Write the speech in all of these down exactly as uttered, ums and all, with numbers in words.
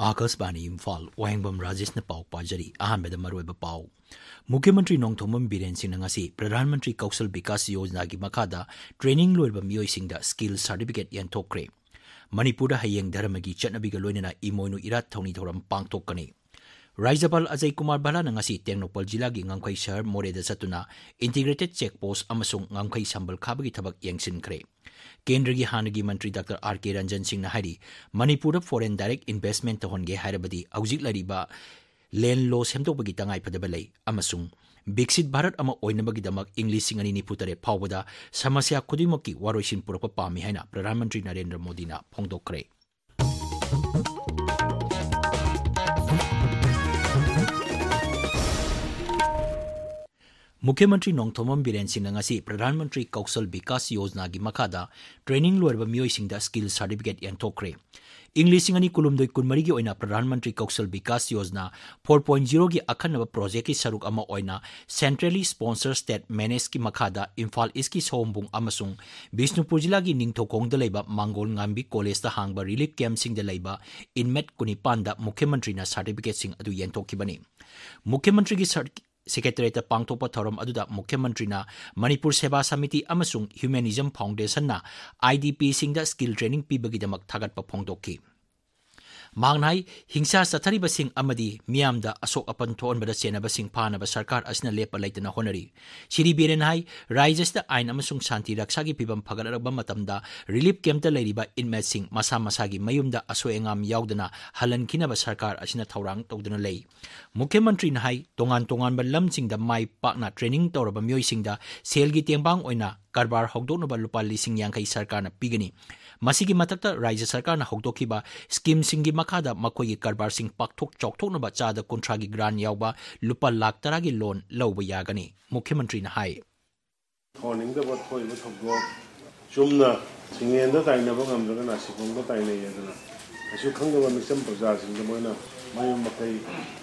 ꯑꯥꯀꯥꯁꯕꯥꯅꯤ ꯏꯝꯐꯥꯜ, ꯋꯥꯍꯦꯡꯕꯝ ꯔꯥꯖꯦꯁꯅ ꯄꯥꯎ ꯄꯥꯖꯔꯤ꯫ ꯑꯍꯥꯟꯕꯗ ꯃꯔꯨꯑꯣꯏꯕ ꯄꯥꯎ꯫ ꯃꯨꯈ꯭ꯌ ꯃꯟꯇ꯭ꯔꯤ ꯅꯣꯡꯊꯣꯝꯕꯝ ꯕꯤꯔꯦꯟ ꯁꯤꯡꯅ ꯉꯁꯤ ꯄ꯭ꯔꯙꯥꯟ ꯃꯟꯇ꯭ꯔꯤ ꯀꯧꯁꯜ ꯕꯤꯀꯥꯁ ꯌꯣꯖꯅꯥꯒꯤ ꯃꯈꯥꯗ ꯇ꯭ꯔꯦꯅꯤꯡ ꯂꯣꯏꯔꯕ ꯃꯤꯑꯣꯏꯁꯤꯡꯗ ꯁ꯭ꯀꯤꯜ ꯁꯥꯔꯇꯤꯐꯤꯀꯦꯠ ꯌꯦꯟꯊꯣꯛꯈ꯭ꯔꯦ꯫ ꯃꯅꯤꯄꯨꯔꯗ ꯍꯌꯦꯡ ꯙꯔꯃꯒꯤ ꯆꯠꯅꯕꯤꯒ ꯂꯣꯏꯅꯅ ꯏꯃꯣꯏꯅꯨ ꯏꯔꯥꯠ ꯊꯧꯅꯤ ꯊꯧꯔꯝ ꯄꯥꯡꯊꯣꯛꯀꯅꯤ꯫ ꯔꯥꯖ꯭ꯌꯄꯥꯜ ꯑꯖꯌ ꯀꯨꯃꯥꯔ ꯚꯜꯂꯥꯅ ꯉꯁꯤ ꯇꯦꯡꯅꯧꯄꯜ ꯖꯤꯂꯥꯒꯤ ꯉꯝꯈꯩ ꯁꯍꯔ ꯃꯣꯔꯦꯗ ꯆꯠꯇꯨꯅ ꯏꯟꯇꯤꯒ꯭ꯔꯦꯇꯦꯗ ꯆꯦꯛ ꯄꯣꯁ꯭ꯠ ꯑꯃꯁꯨꯡ ꯉꯝꯈꯩ ꯁꯝꯕꯜ ꯈꯥꯕꯒꯤ ꯊꯕꯛ ꯌꯦꯡꯁꯤꯟꯈ꯭ꯔꯦ꯫ ꯀꯦꯟꯗ꯭ꯔꯒꯤ ꯍꯥꯟꯅꯒꯤ ꯃꯟꯇ꯭ꯔꯤ ꯗꯥꯛꯇꯔ ꯑꯥꯔ ꯀꯦ ꯔꯟꯖꯟ ꯁꯤꯡꯅ ꯍꯥꯏꯔꯤ, ꯃꯅꯤꯄꯨꯔꯗ ꯐꯣꯔꯦꯟ ꯗꯥꯏꯔꯦꯛ ꯏꯟꯚꯦꯁ꯭ꯇꯃꯦꯟꯠ ꯇꯧꯍꯟꯒꯦ ꯍꯥꯏꯔꯕꯗꯤ ꯍꯧꯖꯤꯛ ꯂꯩꯔꯤꯕ ꯂꯦꯟꯗ ꯂꯣ ꯁꯦꯝꯗꯣꯛꯄꯒꯤ ꯇꯉꯥꯏꯐꯗꯕ ꯂꯩ ꯑꯃꯁꯨꯡ ꯕꯤꯛꯁꯤꯠ ꯚꯥꯔꯠ ꯑꯃ ꯑꯣꯏꯅꯕꯒꯤꯗꯃꯛ ꯏꯪ ꯂꯤꯁꯤꯡ ꯑꯅꯤ ꯅꯤꯐꯨ ꯇꯔꯦꯠ ꯐꯥꯎꯕꯗ ꯁꯃꯁ꯭ꯌꯥ ꯈꯨꯗꯤꯡꯃꯛꯀꯤ ꯋꯥꯔꯣꯏꯁꯤꯟ ꯄꯨꯔꯛꯄ ꯄꯥꯝꯃꯤ ꯍꯥꯏꯅ ꯄ꯭ꯔꯙꯥꯟ ꯃꯟꯇ꯭ꯔꯤ ꯅꯔꯦꯟꯗ꯭ꯔ ꯃꯣꯗꯤꯅ ꯐꯣꯡꯗꯣꯛꯈ꯭ꯔꯦ꯫ ꯃꯨꯈ꯭ꯌ ꯃꯟꯇ꯭ꯔꯤ ꯅꯣꯡꯊꯣꯝꯕꯝ ꯕꯤꯔꯦꯟ ꯁꯤꯡꯅ ꯉꯁꯤ ꯄ꯭ꯔꯙꯥꯟ ꯃꯟꯇ꯭ꯔꯤ ꯀꯧꯁꯜ ꯕꯤꯀꯥꯁ ꯌꯣꯖꯅꯥꯒꯤ ꯃꯈꯥꯗ ꯇ꯭ꯔꯦꯅꯤꯡ ꯂꯣꯏꯔꯕ ꯃꯤꯑꯣꯏꯁꯤꯡꯗ ꯁ꯭ꯀꯤꯜ ꯁꯥꯔꯇꯤꯐꯤꯀꯦꯠ ꯌꯦꯟꯊꯣꯛꯈ꯭ꯔꯦ꯫ ꯏꯪ ꯂꯤꯁꯤꯡ ꯑꯅꯤ ꯀꯨꯟꯍꯨꯝꯗꯣꯏ ꯀꯨꯟꯃꯔꯤꯒꯤ ꯑꯣꯏꯅ ꯄ꯭ꯔꯙꯥꯟ ꯃꯟꯇ꯭ꯔꯤ ꯀꯧꯁꯜ ꯕꯤꯀꯥꯁ ꯌꯣꯖꯅꯥ ꯐꯣꯔ ꯄꯣꯏꯟꯠ ꯖꯤꯔꯣꯒꯤ ꯑꯈꯟꯅꯕ ꯄ꯭ꯔꯣꯖꯦꯛꯀꯤ ꯁꯔꯨꯛ ꯑꯃ ꯑꯣꯏꯅ centrally sponsored state managed ꯀꯤ ꯃꯈꯥꯗ ꯏꯝꯐꯥꯜ ꯏꯁ꯭ꯠꯀꯤ ꯁꯑꯣꯝꯕꯨꯡ ꯑꯃꯁꯨꯡ ꯕꯤꯁꯅꯨꯄꯨꯔ ꯖꯤꯂꯥꯒꯤ ꯅꯤꯡꯊꯧꯈꯣꯡꯗ ꯂꯩꯕ ꯃꯥꯡꯒꯣꯜ ꯉꯥꯟꯕꯤ ꯀꯣꯂꯦꯖꯇ ꯍꯥꯡꯕ ꯔꯤꯂꯤꯐ ꯀꯦꯝꯞꯁꯤꯡꯗ ꯂꯩꯕ ꯏꯟꯃꯦꯠ ꯀꯨꯟꯅꯤꯄꯥꯟꯗ ꯃꯨꯈ꯭ꯌ ꯃꯟꯇ꯭ꯔꯤꯅ ꯁꯥꯔꯇꯤꯐꯤꯀꯦꯠꯁꯤꯡ ꯑꯗꯨ ꯌꯦꯟꯊꯣꯛꯈꯤꯕꯅꯤ꯫ ꯃꯨꯈ꯭ꯌ ꯃꯟꯇ꯭ꯔꯤꯒꯤ ꯁꯔ-, ꯁꯦꯀ꯭ꯔꯦꯇꯔꯤꯌꯦꯠꯇ ꯄꯥꯡꯊꯣꯛꯄ ꯊꯧꯔꯝ ꯑꯗꯨꯗ ꯃꯨꯈ꯭ꯌ ꯃꯟꯇ꯭ꯔꯤꯅ ꯃꯅꯤꯄꯨꯔ ꯁꯦꯕꯥ ꯁꯃꯤꯇꯤ ꯑꯃꯁꯨꯡ ꯍ꯭ꯌꯨꯃꯦꯅꯤꯖꯝ ꯐꯥꯎꯟꯗꯦꯁꯟꯅ ꯑꯥꯏ ꯗꯤ ꯄꯤꯁꯤꯡꯗ ꯁ꯭ꯀꯤꯜ ꯇ꯭ꯔꯦꯅꯤꯡ ꯄꯤꯕꯒꯤꯗꯃꯛ ꯊꯥꯒꯠꯄ ꯐꯣꯡꯗꯣꯛꯈꯤ꯫ ꯃꯍꯥꯛꯅ ꯍꯥꯏ, ꯍꯤꯡꯁꯥ ꯆꯠꯊꯔꯤꯕꯁꯤꯡ ꯑꯃꯗꯤ ꯃꯤꯌꯥꯝꯗ ꯑꯁꯣꯛ ꯑꯄꯟ ꯊꯣꯛꯍꯟꯕꯗ ꯆꯦꯟꯅꯕꯁꯤꯡ ꯐꯥꯅꯕ ꯁꯔꯀꯥꯔ ꯑꯁꯤꯅ ꯂꯦꯞꯄ ꯂꯩꯇꯅ ꯍꯣꯠꯅꯔꯤ꯫ ꯁ꯭ꯔꯤ ꯕꯤꯔꯦꯟꯅ ꯍꯥꯏ, ꯔꯥꯖ꯭ꯌ ꯑꯁꯤꯗ ꯑꯥꯏꯟ ꯑꯃꯁꯨꯡ ꯁꯥꯟꯇꯤ ꯔꯛꯁꯥꯒꯤ ꯐꯤꯚꯝ ꯐꯒꯠꯂꯛꯄ ꯃꯇꯝꯗ ꯔꯤꯂꯤꯐ ꯀꯦꯝꯞꯇ ꯂꯩꯔꯤꯕ ꯏꯟꯃꯦꯠꯁꯤꯡ ꯃꯁꯥ ꯃꯁꯥꯒꯤ ꯃꯌꯨꯝꯗ ꯑꯁꯣꯏ ꯑꯉꯥꯝ ꯌꯥꯎꯗꯅ ꯍꯜꯍꯟꯈꯤꯅꯕ ꯁꯔꯀꯥꯔ ꯑꯁꯤꯅ ꯊꯧꯔꯥꯡ ꯇꯧꯗꯨꯅ ꯂꯩ꯫ ꯃꯨꯈ꯭ꯌ ꯃꯟꯇ꯭ꯔꯤꯅ ꯍꯥꯏ, ꯇꯣꯉꯥꯟ ꯇꯣꯉꯥꯟꯕ ꯂꯝꯁꯤꯡꯗ ꯃꯥꯏ ꯄꯥꯛꯅ ꯇ꯭ꯔꯦꯅꯤꯡ ꯇꯧꯔꯕ ꯃꯤꯑꯣꯏꯁꯤꯡꯗ ꯁꯦꯜꯒꯤ ꯇꯦꯡꯕꯥꯡ ꯑꯣꯏꯅ ꯀꯔꯕꯥꯔ ꯍꯧꯗꯣꯛꯅꯕ ꯂꯨꯄꯥ ꯂꯤꯁꯤꯡ ꯌꯥꯡꯈꯩ ꯁꯔꯀꯥꯔꯅ ꯄꯤꯒꯅꯤ꯫ ꯃꯁꯤꯒꯤ ꯃꯊꯛꯇ ꯔꯥꯖ꯭ꯌ ꯁꯔꯀꯥꯔꯅ ꯍꯧꯗꯣꯛꯈꯤꯕ ꯁ꯭ꯀꯤꯝꯁꯤꯡꯒꯤ ꯃꯈꯥꯗ ꯃꯈꯣꯏꯒꯤ ꯀꯔꯕꯥꯔꯁꯤꯡ ꯄꯥꯛꯊꯣꯛ ꯆꯥꯎꯊꯣꯛꯅꯕ ꯆꯥꯗ ꯀꯨꯟꯊ꯭ꯔꯥꯒꯤ ꯒ꯭ꯔꯥꯟ ꯌꯥꯎꯕ ꯂꯨꯄꯥ ꯂꯥꯈ ꯇꯔꯥꯒꯤ ꯂꯣꯟ ꯂꯧꯕ ꯌꯥꯒꯅꯤ꯫ ꯃꯨꯈ꯭ꯌ ꯃꯟꯇ꯭ꯔꯤꯅ ꯍꯥꯏ꯫ ꯊꯣꯛꯍꯟꯅꯤꯡꯗꯕ ꯊꯣꯛꯏꯕ ꯊꯧꯗꯣꯛ ꯆꯨꯝꯅ ꯁꯤꯡꯂꯦꯟꯗ ꯇꯥꯏꯅꯕ ꯉꯝꯗ꯭ꯔꯒꯅ ꯁꯤꯐꯝꯗ ꯇꯥꯏꯅꯩ ꯍꯥꯏꯗꯅ ꯀꯩꯁꯨ ꯈꯪꯗꯕ ꯃꯤꯆꯝ ꯄ꯭ꯔꯖꯥꯁꯤꯡꯗ ꯃꯣꯏꯅ ꯃꯌꯨꯝ ꯃꯀꯩ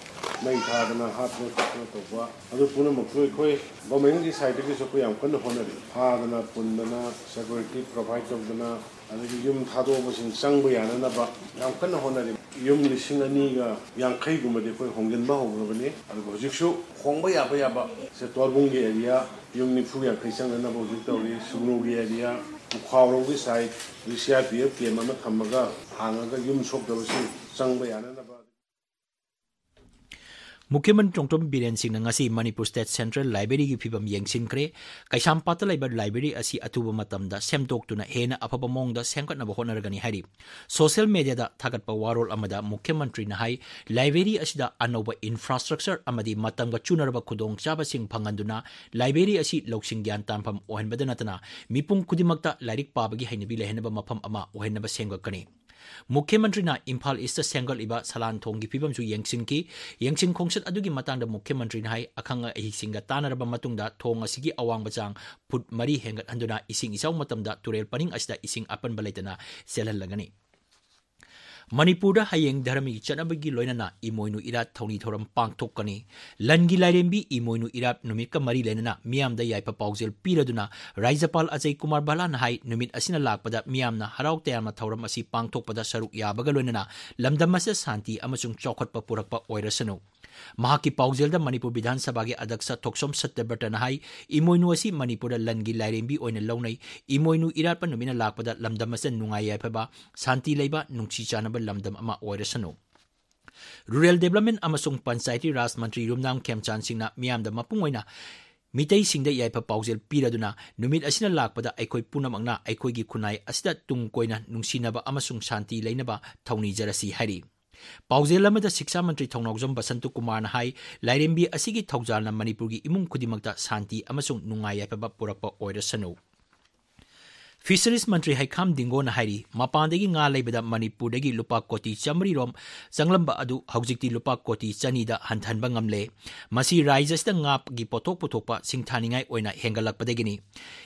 ꯃꯩ ꯊꯥꯗꯅ ꯍꯥꯠꯇꯅ ꯈꯣꯠꯇꯅ ꯇꯧꯕ, ꯑꯗꯨ ꯄꯨꯝꯅꯃꯛꯇꯨ ꯑꯩꯈꯣꯏ ꯒꯣꯔꯃꯦꯟꯒꯤ ꯁꯥꯏꯠꯇꯒꯤꯁꯨ ꯑꯩꯈꯣꯏ ꯌꯥꯝ ꯀꯟꯅ ꯍꯣꯠꯅꯔꯤ꯫ ꯐꯥꯗꯅ ꯄꯨꯟꯗꯅ ꯁꯦꯀ꯭ꯌꯨꯔꯤꯇꯤ ꯄ꯭ꯔꯣꯚꯥꯏꯗ ꯇꯧꯗꯅ ꯑꯗꯒꯤ ꯌꯨꯝ ꯊꯥꯗꯣꯛꯑꯕꯁꯤꯡ ꯆꯪꯕ ꯌꯥꯅꯅꯕ ꯌꯥꯝ ꯀꯟꯅ ꯍꯣꯠꯅꯔꯤ꯫ ꯌꯨꯝ ꯂꯤꯁꯤꯡ ꯑꯅꯤꯒ ꯌꯥꯡꯈꯩꯒꯨꯝꯕꯗꯤ ꯑꯩꯈꯣꯏ ꯍꯣꯡꯖꯤꯟꯕ ꯍꯧꯈ꯭ꯔꯕꯅꯤ꯫ ꯑꯗꯨꯒ ꯍꯧꯖꯤꯛꯁꯨ ꯍꯣꯡꯕ ꯌꯥꯕ ꯌꯥꯕ ꯁꯦ ꯇꯣꯔꯕꯨꯡꯒꯤ ꯑꯦꯔꯤꯌꯥ ꯌꯨꯝ ꯅꯤꯐꯨ ꯌꯥꯡꯈꯩ ꯆꯪꯅꯅꯕ ꯍꯧꯖꯤꯛ ꯇꯧꯔꯤ꯫ ꯁꯨꯒꯅꯨꯒꯤ ꯑꯦꯔꯤꯌꯥ, ꯎꯈꯥꯎꯔꯣꯝꯒꯤ ꯁꯥꯏꯠ, ꯍꯧꯖꯤꯛ ꯁꯤ ꯑꯥꯔ ꯄꯤ ꯑꯦꯐ ꯀꯦꯝ ꯑꯃ ꯊꯝꯃꯒ ꯍꯥꯡꯉꯒ ꯌꯨꯝ ꯁꯣꯛꯇꯕꯁꯤꯡ ꯆꯪꯕ ꯌꯥꯅꯅꯕ꯫ ꯃꯨꯈ꯭ꯌ ꯃꯟꯇ꯭ꯔꯤ ꯅꯣꯡꯊꯣꯝꯕꯝ ꯕꯤꯔꯦꯟ ꯁꯤꯡꯅ ꯉꯁꯤ ꯃꯅꯤꯄꯨꯔ ꯁ꯭ꯇꯦꯠ ꯁꯦꯟꯇ꯭ꯔꯦꯜ ꯂꯥꯏꯕ꯭ꯔꯦꯔꯤꯒꯤ ꯐꯤꯕꯝ ꯌꯦꯡꯁꯤꯟꯈ꯭ꯔꯦ꯫ ꯀꯩꯁꯥꯝꯄꯥꯠꯇ ꯂꯩꯕ ꯂꯥꯏꯕ꯭ꯔꯦꯔꯤ ꯑꯁꯤ ꯑꯊꯨꯕ ꯃꯇꯝꯗ ꯁꯦꯝꯗꯣꯛꯇꯨꯅ ꯍꯦꯟꯅ ꯑꯐꯕ ꯃꯑꯣꯡꯗ ꯁꯦꯝꯒꯠꯅꯕ ꯍꯣꯠꯅꯔꯒꯅꯤ ꯍꯥꯏꯔꯤ꯫ ꯁꯣꯁꯤꯌꯦꯜ ꯃꯦꯗꯤꯌꯥꯗ ꯊꯥꯒꯠꯄ ꯋꯥꯔꯣꯜ ꯑꯃꯗ ꯃꯨꯈ꯭ꯌ ꯃꯟꯇ꯭ꯔꯤꯅ ꯍꯥꯏ, ꯂꯥꯏꯕ꯭ꯔꯦꯔꯤ ꯑꯁꯤꯗ ꯑꯅꯧꯕ ꯏꯟꯐ꯭ꯔꯥꯁ꯭ꯇ꯭ꯔꯛꯆꯔ ꯑꯃꯗꯤ ꯃꯇꯝꯒ ꯆꯨꯅꯔꯕ ꯈꯨꯗꯣꯡꯆꯥꯕꯁꯤꯡ ꯐꯪꯍꯟꯗꯨꯅ ꯂꯥꯏꯕ꯭ꯔꯦꯔꯤ ꯑꯁꯤ ꯂꯧꯁꯤꯡ ꯒ꯭ꯌꯥꯟ ꯇꯥꯟꯐꯝ ꯑꯣꯏꯍꯟꯕꯗ ꯅꯠꯇꯅ ꯃꯤꯄꯨꯝ ꯈꯨꯗꯤꯡꯃꯛꯇ ꯂꯥꯏꯔꯤꯛ ꯄꯥꯕꯒꯤ ꯍꯩꯅꯕꯤ ꯂꯩꯍꯟꯅꯕ ꯃꯐꯝ ꯑꯃ ꯑꯣꯏꯍꯟꯅꯕ ꯁꯦꯝꯒꯠꯀꯅꯤ꯫ ꯃꯨꯈ꯭ꯌ ꯃꯟꯇ꯭ꯔꯤꯅ ꯏꯝꯐꯥꯜ ꯏꯁꯇ ꯁꯦꯝꯒꯠꯂꯤꯕ ꯁꯂꯥꯟ ꯊꯣꯡꯒꯤ ꯐꯤꯕꯝꯁꯨ ꯌꯦꯡꯁꯤꯟꯈꯤ꯫ ꯌꯦꯡꯁꯤꯟ ꯈꯣꯡꯆꯠ ꯑꯗꯨꯒꯤ ꯃꯇꯥꯡꯗ ꯃꯨꯈ꯭ꯌ ꯃꯟꯇ꯭ꯔꯤꯅ ꯍꯥꯏ, ꯑꯈꯪ ꯑꯍꯩꯁꯤꯡꯒ ꯇꯥꯟꯅꯔꯕ ꯃꯇꯨꯡꯗ ꯊꯣꯡ ꯑꯁꯤꯒꯤ ꯑꯋꯥꯡꯕ ꯆꯥꯡ ꯐꯨꯠ ꯃꯔꯤ ꯍꯦꯟꯒꯠꯍꯟꯗꯨꯅ ꯏꯁꯤꯡ ꯏꯆꯥꯎ ꯃꯇꯝꯗ ꯇꯨꯔꯦꯜ ꯄꯔꯤꯡ ꯑꯁꯤꯗ ꯏꯁꯤꯡ ꯑꯄꯟꯕ ꯂꯩꯇꯅ ꯆꯦꯜꯍꯜꯂꯒꯅꯤ꯫ ꯃꯅꯤꯄꯨꯔꯗ ꯍꯌꯦꯡ ꯙꯔꯃꯒꯤ ꯆꯠꯅꯕꯤꯒꯤ ꯂꯣꯏꯅꯅ ꯏꯃꯣꯏꯅꯨ ꯏꯔꯥꯠ ꯊꯧꯅꯤ ꯊꯧꯔꯝ ꯄꯥꯡꯊꯣꯛꯀꯅꯤ꯫ ꯂꯟꯒꯤ ꯂꯥꯏꯔꯦꯝꯕꯤ ꯏꯃꯣꯏꯅꯨ ꯏꯔꯥꯠ ꯅꯨꯃꯤꯠꯀ ꯃꯔꯤ ꯂꯩꯅꯅ ꯃꯤꯌꯥꯝꯗ ꯌꯥꯏꯐ ꯄꯥꯎꯖꯦꯜ ꯄꯤꯔꯗꯨꯅ ꯔꯥꯖ꯭ꯌꯄꯥꯜ ꯑꯖꯌ ꯀꯨꯃꯥꯔ ꯚꯜꯂꯥꯅ ꯍꯥꯏ, ꯅꯨꯃꯤꯠ ꯑꯁꯤꯅ ꯂꯥꯛꯄꯗ ꯃꯤꯌꯥꯝꯅ ꯍꯔꯥꯎ ꯇꯌꯥꯝꯅ ꯊꯧꯔꯝ ꯑꯁꯤ ꯄꯥꯡꯊꯣꯛꯄꯗ ꯁꯔꯨꯛ ꯌꯥꯕꯒ ꯂꯣꯏꯅꯅ ꯂꯝꯗꯝ ꯑꯁꯤꯗ ꯁꯥꯟꯇꯤ ꯑꯃꯁꯨꯡ ꯆꯥꯎꯈꯠꯄ ꯄꯨꯔꯛꯄ ꯑꯣꯏꯔꯁꯅꯨ꯫ ꯃꯍꯥꯛꯀꯤ ꯄꯥꯎꯖꯦꯜꯗ ꯃꯅꯤꯄꯨꯔ ꯕꯤꯙꯥꯟ ꯁꯚꯥꯒꯤ ꯑꯗ꯭ꯌꯛꯁ ꯊꯣꯛꯁꯣꯝ ꯁꯇ꯭ꯌꯕ꯭ꯔꯇꯅ ꯍꯥꯏ, ꯏꯃꯣꯏꯅꯨ ꯑꯁꯤ ꯃꯅꯤꯄꯨꯔꯗ ꯂꯟꯒꯤ ꯂꯥꯏꯔꯦꯝꯕꯤ ꯑꯣꯏꯅ ꯂꯧꯅꯩ꯫ ꯏꯃꯣꯏꯅꯨ ꯏꯔꯥꯠꯄ ꯅꯨꯃꯤꯠꯅ ꯂꯥꯛꯄꯗ ꯂꯝꯗꯝ ꯑꯁꯤꯗ ꯅꯨꯡꯉꯥꯏ ꯌꯥꯏꯐꯕ, ꯁꯥꯟꯇꯤ ꯂꯩꯕ, ꯅꯨꯡꯁꯤ ꯆꯥꯟꯅꯕ ꯂꯝꯗꯝ ꯑꯃ ꯑꯣꯏꯔꯁꯅꯨ꯫ ꯔꯨꯔꯦꯜ ꯗꯦꯕꯂꯞꯃꯦꯟ ꯑꯃꯁꯨꯡ ꯄꯟꯆꯥꯌꯇꯤ ꯔꯥꯖ ꯃꯟꯇ꯭ꯔꯤ ꯔꯨꯝꯅꯥꯝ ꯈꯦꯝꯆꯥꯟ ꯁꯤꯡꯅ ꯃꯤꯌꯥꯝꯗ ꯃꯄꯨꯡ ꯑꯣꯏꯅ ꯃꯤꯇꯩꯁꯤꯡꯗ ꯌꯥꯏꯐ ꯄꯥꯎꯖꯦꯜ ꯄꯤꯔꯗꯨꯅ ꯅꯨꯃꯤꯠ ꯑꯁꯤꯅ ꯂꯥꯛꯄꯗ ꯑꯩꯈꯣꯏ ꯄꯨꯝꯅꯃꯛꯅ ꯑꯩꯈꯣꯏꯒꯤ ꯈꯨꯟꯅꯥꯏ ꯑꯁꯤꯗ ꯇꯨꯡ ꯀꯣꯏꯅ ꯅꯨꯡꯁꯤꯅꯕ ꯑꯃꯁꯨꯡ ꯁꯥꯟꯇꯤ ꯂꯩꯅꯕ ꯊꯧꯅꯤꯖꯔꯁꯤ ꯍꯥꯏꯔꯤ꯫ ꯄꯥꯎꯖꯦꯜ ꯑꯃꯗ ꯁꯤꯛꯁꯥ ꯃꯟꯇ꯭ꯔꯤ ꯊꯧꯅꯥꯎꯖꯝ ꯕꯁꯟꯇ ꯀꯨꯃꯥꯔꯅ ꯍꯥꯏ, ꯂꯥꯏꯔꯦꯝꯕꯤ ꯑꯁꯤꯒꯤ ꯊꯧꯖꯥꯜꯅ ꯃꯅꯤꯄꯨꯔꯒꯤ ꯏꯃꯨꯡ ꯈꯨꯗꯤꯡꯃꯛꯇ ꯁꯥꯟꯇꯤ ꯑꯃꯁꯨꯡ ꯅꯨꯡꯉꯥꯏ ꯌꯥꯏꯐꯕ ꯄꯨꯔꯛꯄ ꯑꯣꯏꯔꯁꯅꯨ꯫ ꯐꯤꯁꯔꯤꯁ ꯃꯟꯇ꯭ꯔꯤ ꯍꯩꯈꯥꯝ ꯗꯤꯡꯒꯣꯅ ꯍꯥꯏꯔꯤ, ꯃꯄꯥꯟꯗꯒꯤ ꯉꯥ ꯂꯩꯕꯗ ꯃꯅꯤꯄꯨꯔꯗꯒꯤ ꯂꯨꯄꯥ ꯀꯣꯇꯤ ꯆꯥꯃꯔꯤ ꯔꯣꯝ ꯆꯪꯂꯝꯕ ꯑꯗꯨ ꯍꯧꯖꯤꯛꯇꯤ ꯂꯨꯄꯥ ꯀꯣꯇꯤ ꯆꯅꯤꯗ ꯍꯟꯊꯍꯟꯕ ꯉꯝꯂꯦ꯫ ꯃꯁꯤ ꯔꯥꯏꯖ꯭ꯌ ꯑꯁꯤꯗ ꯉꯥꯒꯤ ꯄꯣꯠꯊꯣꯛ ꯄꯨꯊꯣꯛꯄ ꯁꯤꯡꯊꯥꯅꯤꯡꯉꯥꯏ ꯑꯣꯏꯅ ꯍꯦꯟꯒꯠꯂꯛꯄꯗꯒꯤꯅꯤ꯫